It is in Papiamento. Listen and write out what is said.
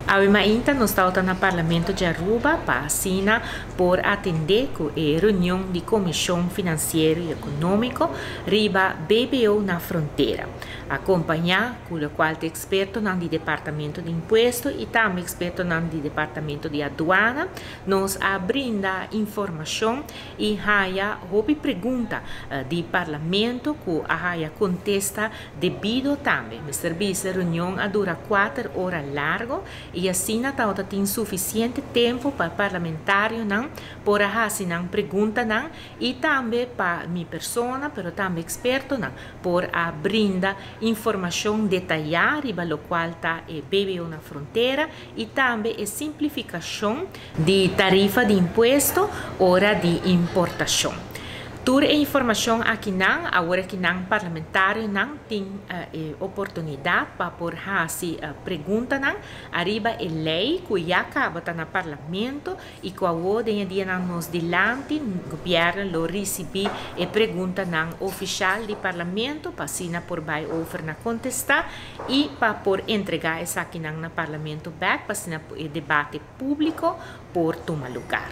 Awe mainta nos tabata na Parlamento di Aruba pa asina por atende cu e reunion di Comision Financiero y Economico riba BBO na frontera. Acompaña cu locual ta expertonan di Departamento di Impuesto y tambe expertonan di Departamento di Aduana, nos a brinda informacion y haya hopi pregunta di Parlamento cu a haya contesta debido tambe. Mester bisa reunion a dura 4 ora largo y asina tabata tin suficiente tempo pa parlamentarionan por a haci nan preguntanan y tambe pa mi persona pero tambe expertonan por a brinda informacion detaya riba locual ta e BBO na frontera y tambe e simplificacion di tarifa di impuesto ora di importacion. Tur e informacion akinan, awor akinan parlamentarionan tin e oportunidad pa por haci preguntanan ariba e ley cu ya caba ta na Parlamento y cu awor den e dianan nos dilanti gobierno lo ricibi e preguntanan oficial di Parlamento pa asina por bay over na contesta y pa por entrega esakinan na Parlamento bek pa asina e debate publico por tuma lugar.